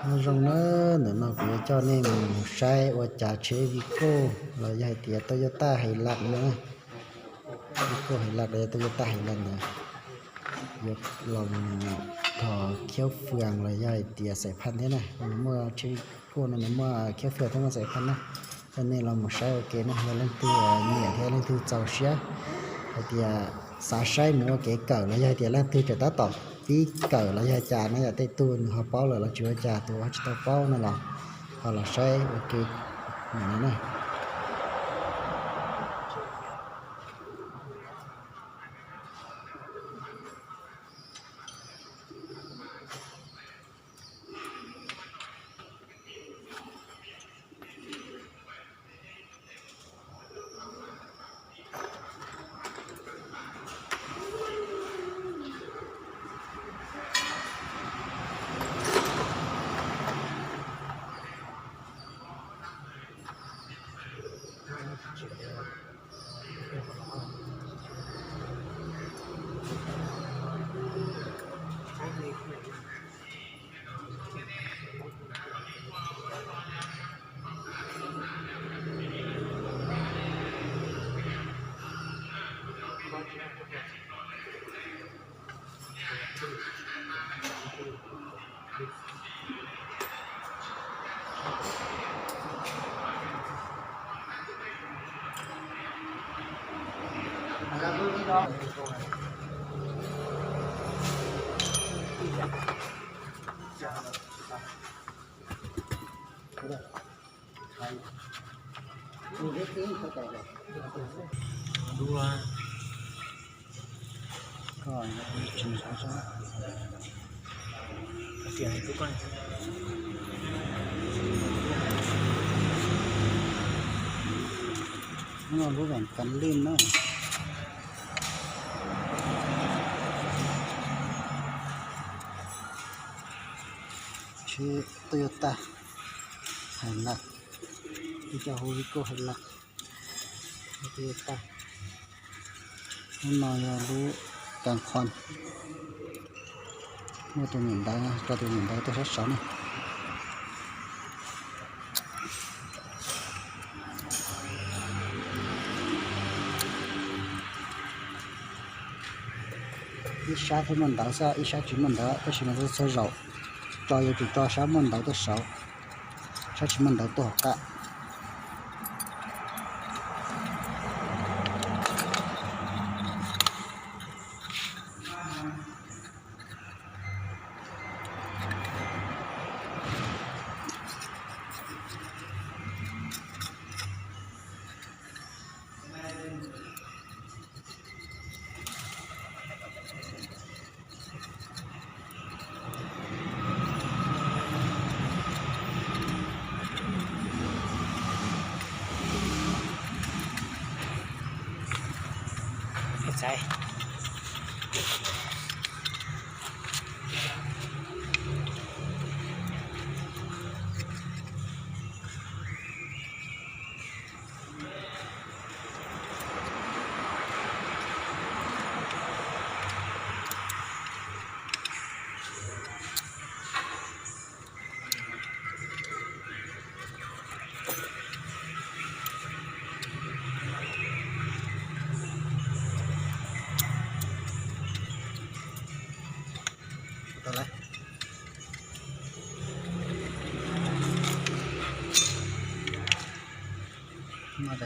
Nyob zoo na, ntawm no kuv yuav coj nej mus saib ua cas tsheb Vigo los yog hais tias Toyota Hilux no na. Vigo Hilux los yog Toyota Hilux ntawd yuav los thov khiav fwam los yog hais tias xaim phaj thiab na. Nws muaj tsheb Vigo no nws muaj khiav fwam thiab muaj xaim phaj na. Coj nej los mus saib ua ke na, yog leej twg nyiam thiab leej twg txaus siab hais tias xav saib mus ua kev kawm los yog hais tias leej twg tseem tab tom pib kawm los yog cas na, yog tej tug nws ho paub lawm los tsis ua cas, tus ho tsis tau paub no los ho los saib ua ke no na. Lub vem Cam Lwj na. Tsheb Toyota Hilux, ib co hu Vigo Hilux, Toyota. Lub no yog lub kas qhov, muaj tus nyuam ntawv, tso tus nyuam ntawv tuaj sab saud na. Ib sab thiaj muaj ntawv xwb, ib sab tsis muaj ntawv, tab sis mas txhua zaus tso yuav tsum tso sab muaj ntawv tuaj saud, sab tsis muaj ntawv tuaj hauv qab.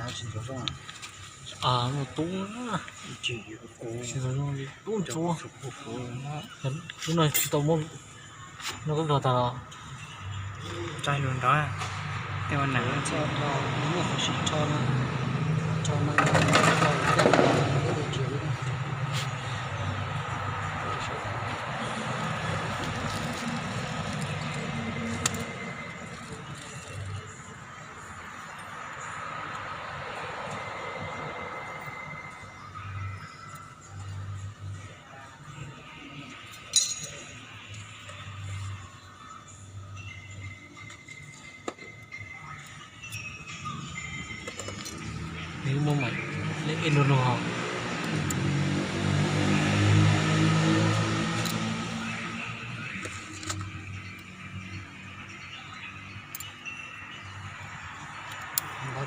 Tsis ntxuav zoo, tub ntxuav. Lub no tsis tau muab, no koj nrog tag los. Tso lus nrog, tej ua nam tso, muaj qhov sib tso no, tso no, tso lub no, lub no. Nws muaj mas, nws ib lub lub hos.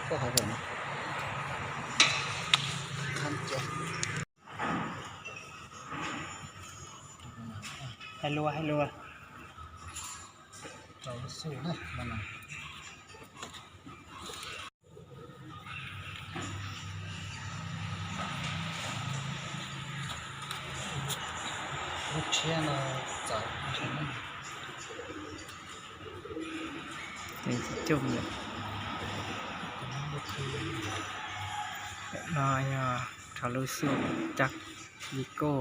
Hais lus, hais lus. Lub tshiab no txawv. No yog rho lub xub cab Vico.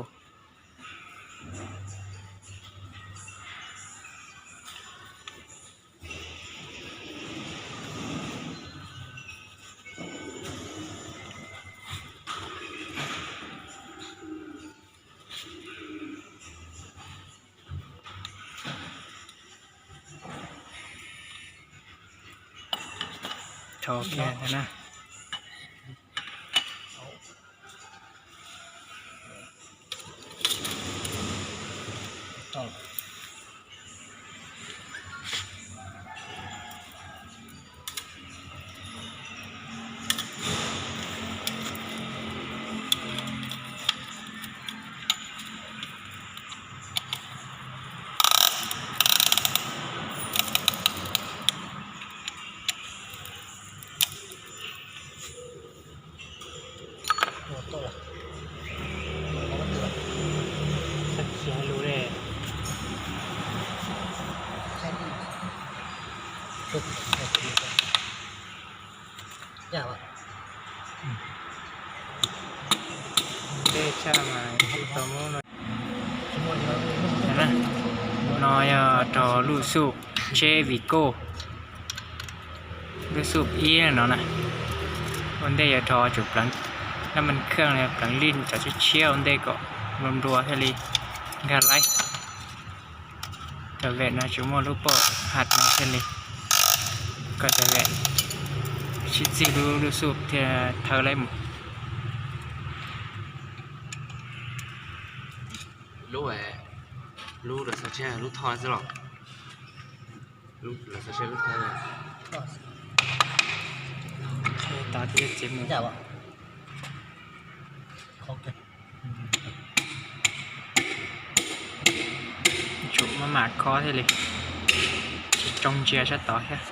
Rho kiag na. No yog rho lub xub tsheb Vico, lub xub ib no na. Ua ntej yuav rho tsum pleev nab mas kheej, pleev lij tsam tshiab tshiab ua ntej kom nplua nplua thiaj li nkag laib. Cov vem no tsuas muaj lub pom haj no thiaj li, kom cov vem sib txig lub lub xub thiaj thawb laib mus. Lub, lub lawv xav tseg lub thoj xwb los? Lub lawv xav tseg lub thoj. Tod thiaj txiav mus. Tsum maj mam khob thiaj li tsis tsoo ntsia sab tod thiab.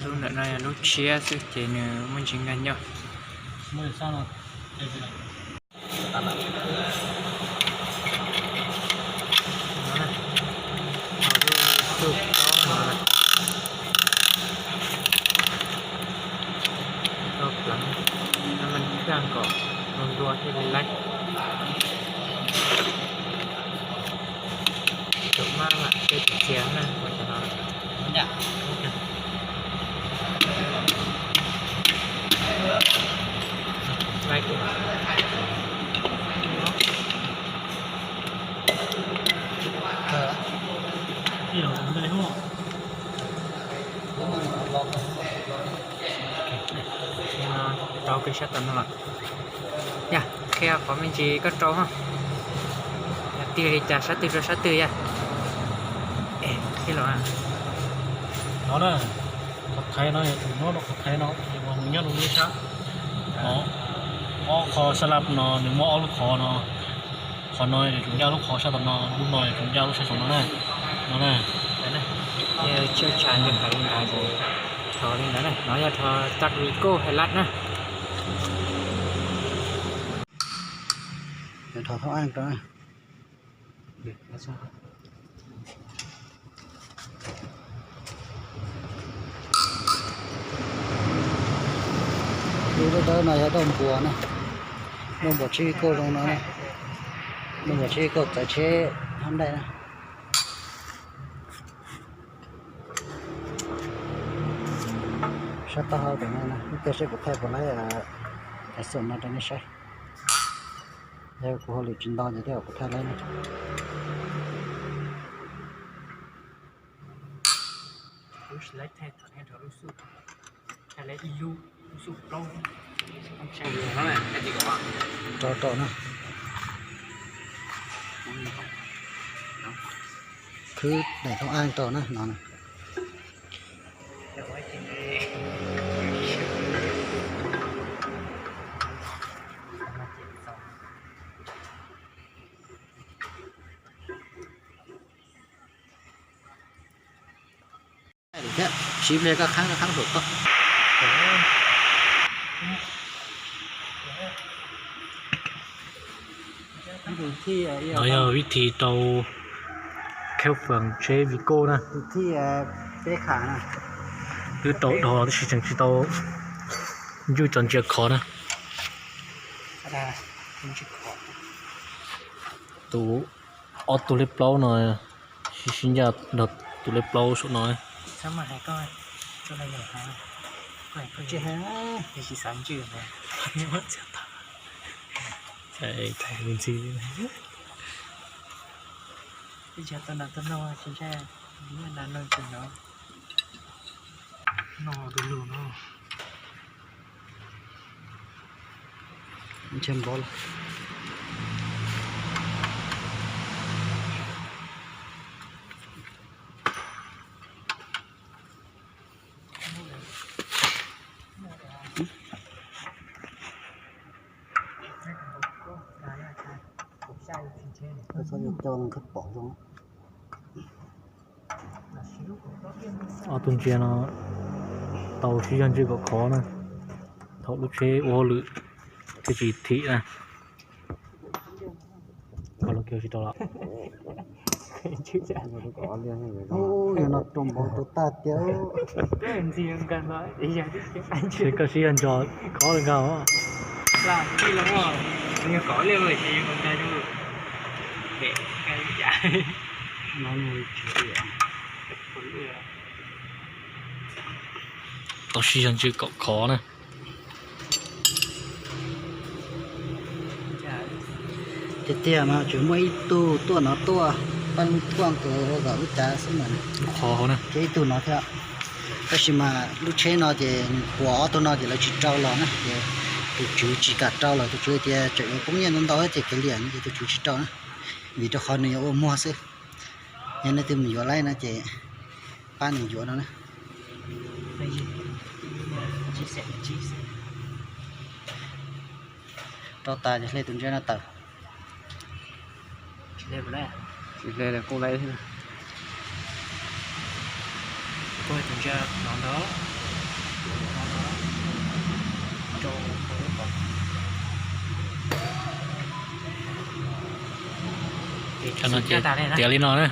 Lub ntawm no yog lub tshiab xwb ces nws muaj ntsis nkag nyoj. Tau pleev nab mas kheej kom nplua nplua thiaj li laib. Tsum maj mam txiav txiav na ua cov no. Laib kawg. Rau kiag sab tom no lawm. Yog qhia qhov me ntsis koj rau hos, yog tig li cas sab twg rau sab twg yog. Qhov thaiv no yog tus nyob rau qhov thaiv no, nws nyob rau lub sab. Ob qho sab laj no nws muaj ob lub qhov no. Qhov no yog tsuas ncaj lub qhov sab tom no, lub no yog tsuas ncaj lub sab saum no na. No na. Tsiaj tshaj nws hais li ntawd ces rho li ntawd na, no yog rho tag Vico Highlight na. Rho thoob ab rau. Lub dawb dawb no yog dauj npuas na, dauj npuas tsheb Vico zoo no, dauj npuas tsheb Vico txawv tsheb Hyundai na. Sab taub hau tam no na, ib pliag seb kuv thaij puas laib, xum no rau nej saib. Yog kuv hauj lwm tsis ntau ces tej zaum kuv thaij laib na. Kuv tsis laib thaij thaum nej rho lub xub, thaij laib ib lub. Rau rau na. Khwb daim thooj aj rau na no. Siv ple koj qhaab, koj qhaab saum toj. No yog vib thi rau kheeb feem tsheb Vigo na. Twb rau dhau tab sis tseem tsis tau ncuj cov ntsia khov na. Tus ob tug lej plaub no sib sib ncaj nrog tus lej plaub saum no. Ob tug ntsia no tau sib zog ntswj kom khov na, thaum lub tsheb ua hauj lwm thiaj tsis thim na. Koj los kiag tsis tau los. Ub, yog no rau npaum rau tag tiag. Ces koj sib yog ntso khov li nkag os. Tau sib yog ntswj kom khov na. Tiag tiag mas tsuas muaj ib tug tuaj no tuaj, pab lub tuaj nkawd zom lub cav xwb mas. Lub qhov hauv na. Thiab ib tug no thiab. Tab sis mas lub tsheb no ces nws puas ob tug no ces lawv tsis rau los na, ces tus tswv tsis kam rau los, tus tswv tias tseem yuav poob nyiaj ntau ntau ces kev liam no ces tus tswv tsis rau na, vim rau qhov nws yuav ua muag xwb. Yog leej twg mus yuav laib no ces pab nws yuav no na. Rau tas ces hle tus ntsia no tawm. Tsis hle kuj laib thiab. Tiav li no na.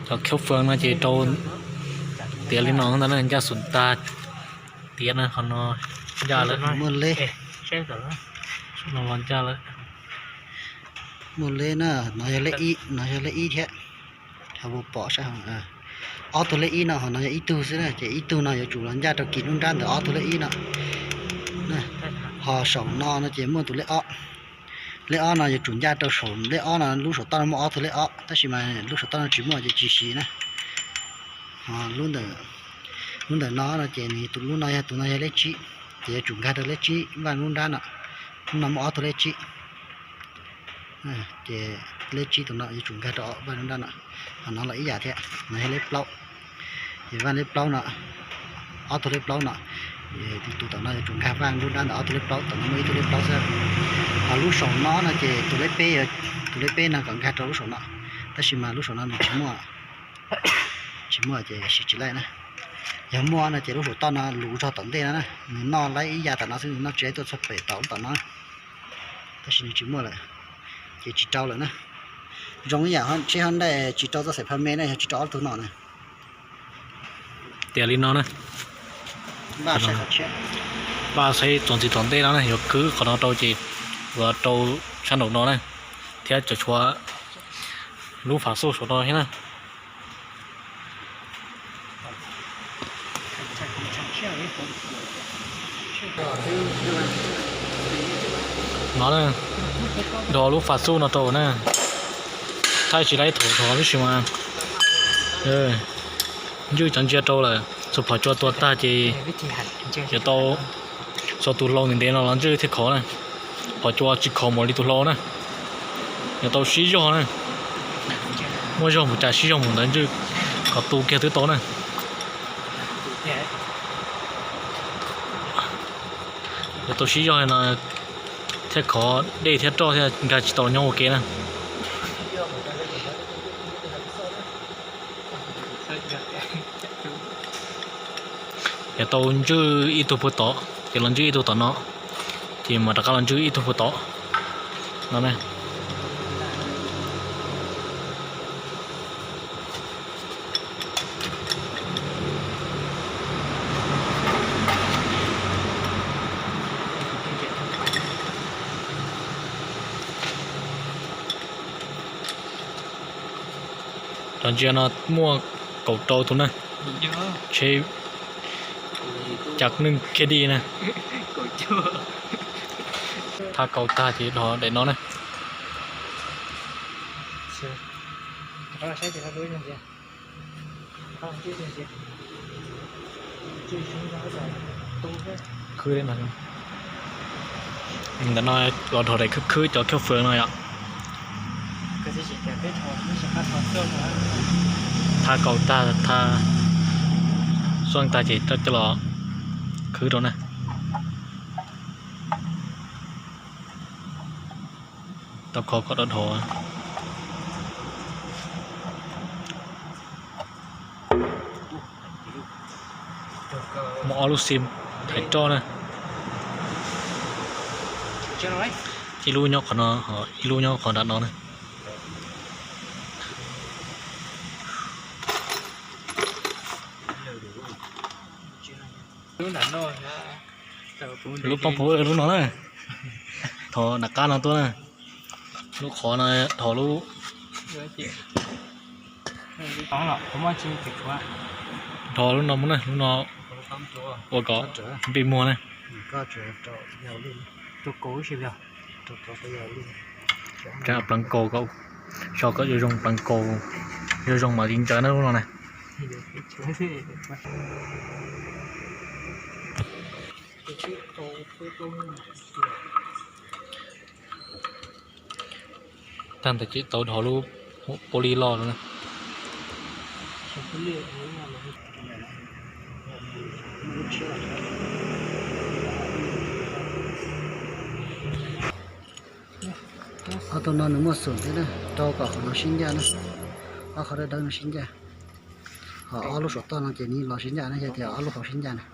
Cov kheeb feem no ces rau tiav li no ntag na, ncaj xum tag. Tiav no qhov no ncaj lawm. Muaj leb. No los ncaj lawm. Muaj leb na, no yog leb ib, no yog leb ib thiab. Thaum mus pom sab hauv, ob tug leb ib no, ho no yog ib tug xwb na, ces ib tug no yuav tsum los ncaj rau kis nruab nrab ntawm ob tug leb ib no. Ho saum no no ces muaj tus leb ob. Leb ob no yuav tsum ncaj rau saum leb ob no, lub saum toj no muaj ob tug leb ob, tab sis mas lub saum toj no tsis muaj ces tsis siv na. Ho lub ntawm no no ces nws tus lub no yog, tus no yog leb tsib, ces yuav tsum nkag rau leb tsib vaj nruab nrab no. Lub no muaj ob tug leb tsib. Ces leb tsib tus no yuav tsum nkag rau vaj nruab nrab no. Ho no los ib yam thiab, no yog leb plaub. Ces vaj leb plaub no, ob tug leb plaub no, tus tom no yuav tsum nkag vaj nruab nrab ntawm ob tug leb plaub, tom no muaj ib tug leb plaub xwb. Ho lub saum no no ces tus leb peb, tus leb peb no kom nkag rau lub saum no, tab sis mas lub saum no nws tsis muaj, tsis muaj ces siv tsis laij na. Yog muaj no ces lub saum toj no luv zog tom ntej no na, nws noj laib ib yam tom no xwb, nws noj tsis laib tuaj txog pem tom lub tom no, tab sis nws tsis muaj lawm, ces tsis rau lawm na. Zoo ib yam tsheb Honda tsis rau txoj xaim pha me na, yog tsis rau ob tug no na. Tiav li no na. Npaj saib txuas ntxiv tom ntej no na, yuav khwb qhov no rau ces yuav rau sab nraum no na, thiab cov tshuav lub fas xuj saum no thiab na. No na, do lub fas xuj no rau na, thaij tsis laib thaum rov tib si mas. Ntswj cov ntsia rau lawm, txhua phom cua tua tag ces yuav tau Tso tus hlau ntev ntev no los ntswj thiaj khov na. Qhov cua tsis khov npaum li tus hlau na. Yuav tau sib zog na. Muaj zog mus cas sib zog mus ntawd ntswj, khov tu kiag twb tau na. Yuav tau sib zog no thiaj khov dej thiab roj thiaj nkag tsis tau nyob ua ke na. Yuav tau ntswj ib tug puag tod, ces los ntswj ib tug tom no, ces mam rov qab los ntswj ib tug puag tod no na. Cov ntsia no muaj kaum rau tus na. Tsheb cas neeg khiav di na. Tha kaus tag ces dhos daim no na. Khwb no, ntawm no los dhos daim khwb khwb cov khaub fawm no yom. Tha kaus tag, tha xoj tag ces coj los khwb rau na. Tau khov kom dhos dhos. Muaj ob lub xim thaiv roj na. Ib lub nyob qhov no, ib lub nyob qhov nram no na. Lub poob phuv lub no na. Thov nram qab no tuaj na. Lub qhov no thov lub, thov lub no mus na, lub no ua kom npij muag na. Pleev kaus kom, so kom zoo pleev kaus, zoo zoo mam li ntsaws na lub no na. Tag ntawd ces tau dhos lub pau li loj no na. Ob tug no nws muaj xum thiab na, rau kom qhov no sib ncaj na. Ob qhov dawb dawb no sib ncaj. Ho ob lub saum toj no ces nws los sib ncaj na, yog tias ob lub hauv sib ncaj na.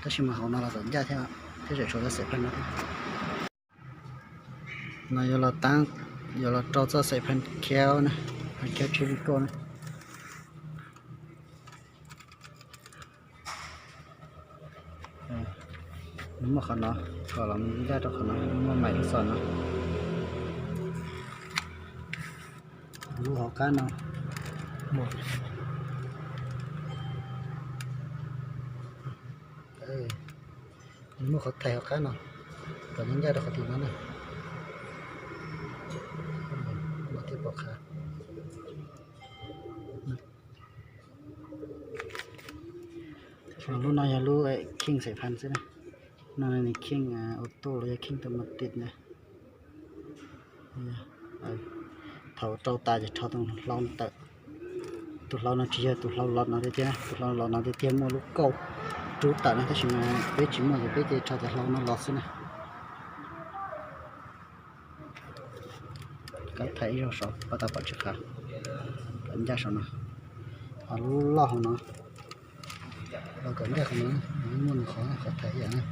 Tab sis mas hauv no los kom ncaj thiab, thiab tseem tshuav txoj xaim pheej no thiab. No yuav los taab, yuav los rau txoj xaim pheej khiav na, pheej khiav tsheb li koj na. Nws muaj qhov no, kom los ncaj rau qhov no, nws muaj maim lub xom no. Lub hauv qab no, nws muaj qhov thaiv hauv qab no, kom ncaj ncaj rau qhov twg no na. Mas thiaj pom qhov. Lub no yog lub kheej xaim pheej xwb na. No nws kheej auto los yog kheej automatic na. Thaum rau tas ces rho tus hlau tawm. Tus hlau no tsis yog tus hlau los no tiag tiag, tus hlau los no tiag tiag muaj lub kauj rub tawm no, tab sis mas peb tsis muaj ces peb ces rho cov hlau no los xwb na. Kab thaiv ib zaug saum pab tau pom tsis qab, kom ncaj saum no. Ho lub loj hauv no, los kom ncaj qhov no, muaj nws qhov, qhov thaiv ib yam na.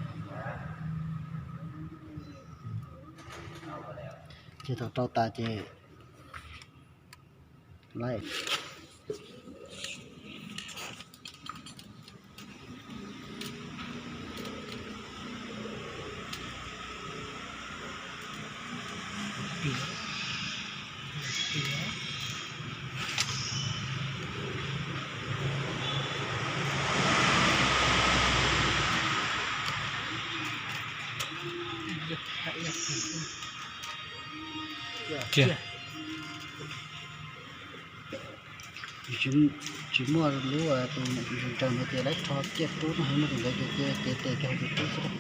Ces thaum rau tas ces laij. Kiag. Tsis, Tsis muaj lub tus ntseg ntseg no ces lawv rho ciaj rub no, muaj tus ntawd ces cev tes rau hauv tus rub xwb.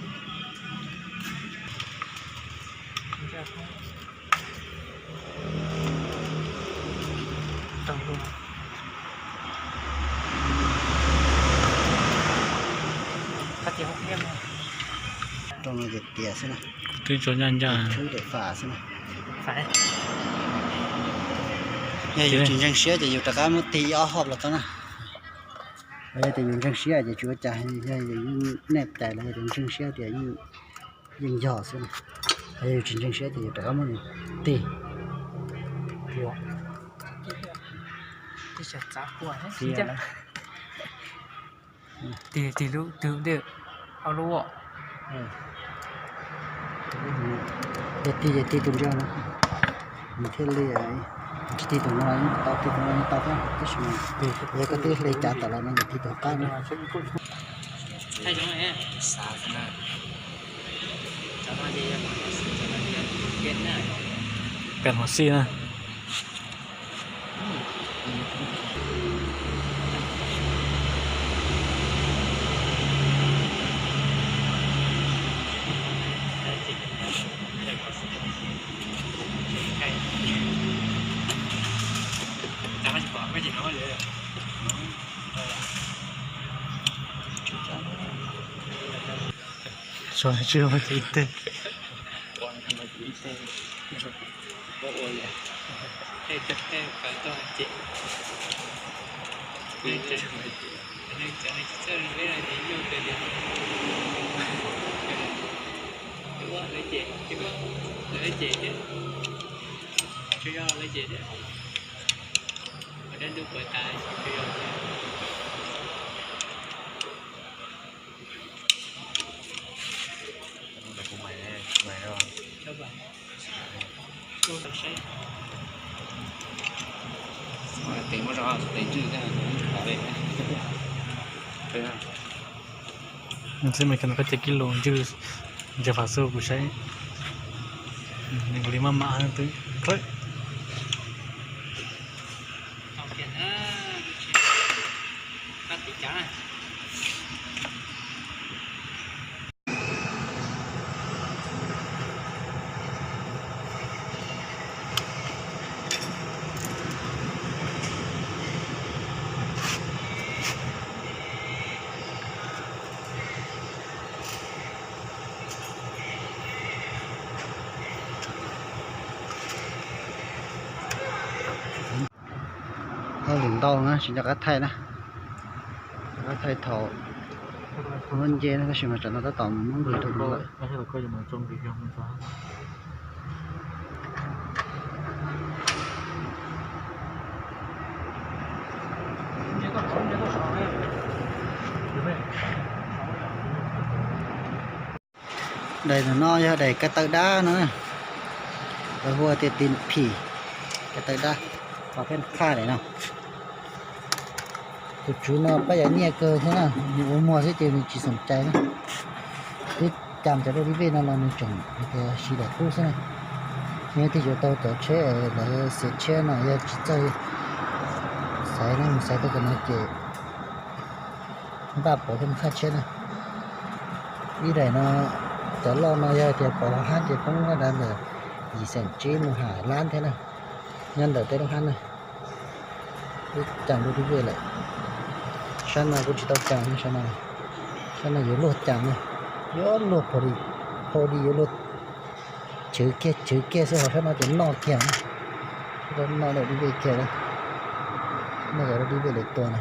Rau no ces tias xwb na. Twb tso ncaj ncaj. Tub daim fam xwb na. Yog yus tsis ntseeg siab ces yus rov qab muab tig ib ob hop los tau na. Yog tias yus ntseeg siab ces tsis ua cas, yog yus yeej nej cais los yog tias ntseeg siab tias yeej yog xwb na. Yog yus tsis ntseeg siab ces yus rov qab muab nws tig. Tig, tig lub twg, au lub. Yog tig ces tig tus ntsia no, nws thiaj li, tsis tig tus no yeej tau, tig tus no yeej tau thiab, tab sis yog koj twb hle cav tom los no yog tig tus qab no. Pem hauv xij na. Tsis muaj ib teg. Xwb mas koj cov kij lus ntswg ntsia fas xu kuv saib, nws li maj mam twb khawb. Hauj lwm ntau na, tsis nco qab thaij na. Nco qab thaij thaum muab nce na, tab sis mas tsam no tab tom muab nqis rau ntawd lawm. Daim no yog daim ko taw dab no, lawv hu tias tin phim, ko taw dab, qhov pheej qhaj daim no. Tus tswv no pab yam nyiaj kawg thiab na, nws ua muag xwb ces nws tsis xoom cai na. Twb cas cov daj dib vej no los nws tseem hais tias siv daim qub xwb na. Nws thiaj yuav tau cov tsheb lawv xiav tshiab no yog tsis txawj xaiv na, mus xaiv tau cov no ces npaj pov thiab mus qhaj tshiab na. Ib daim no, cov loj no yog tias pov hab ces poob laj dav ntawm yim xeem tsib mus ham lab thiab na, nyob ntawm tej lub hab na. Twb cas daj dib vej lawm. Sab no kuj tsis tau cas, sab no, sab no yuav luag cas na, yuav luag pha li, pha li yuav luag chwv kiag chwv kiag xwb, ho sab no ces noj kiag na, noj daj dib vej kiag na, noj cov daj dib vej lawv tua na.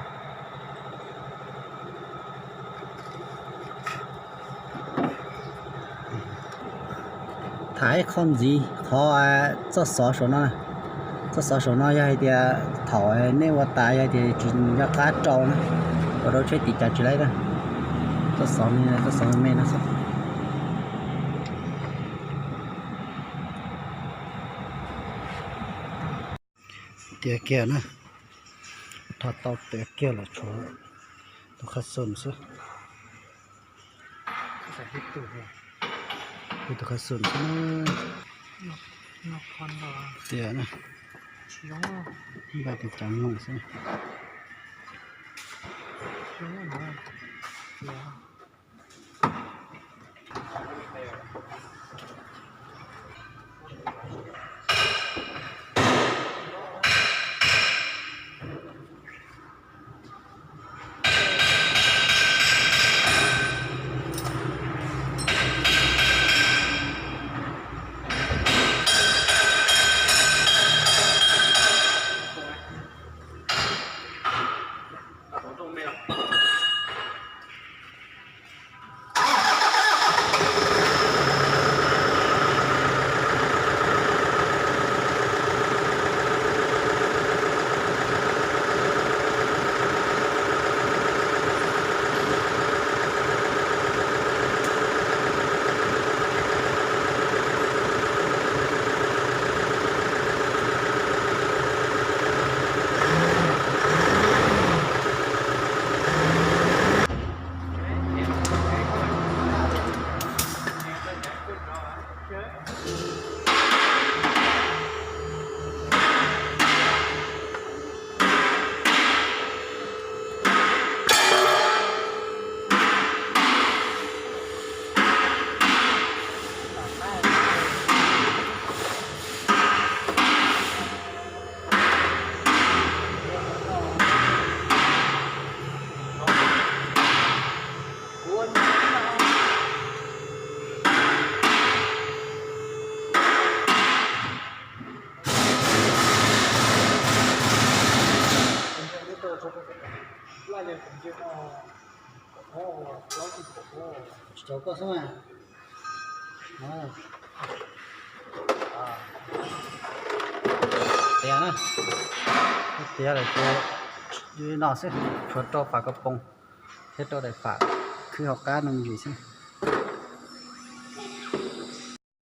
Tham ib qho ntxiv qhov txoj xov saum no. Txoj xov saum no yog hais tias thaum nej ua tas yog tias tsis nco qab rau na, ua rau tsheb tim cas tsis laib na. Txoj xov no, txoj xov me no xwb. Tiav kiag na, rho tau tiav kiag lawm, tshuav tus qhab xum xwb. Tus qhab xum xwb na. Tiav na. Npaj tus cav moom xwb. Tsis tau koj xwb mas. Tiav na, tiav lawm tias li no xwb, tshuav rau pam ko poos thiab rau daim pam khwb hauv qab no me ntsis xwb.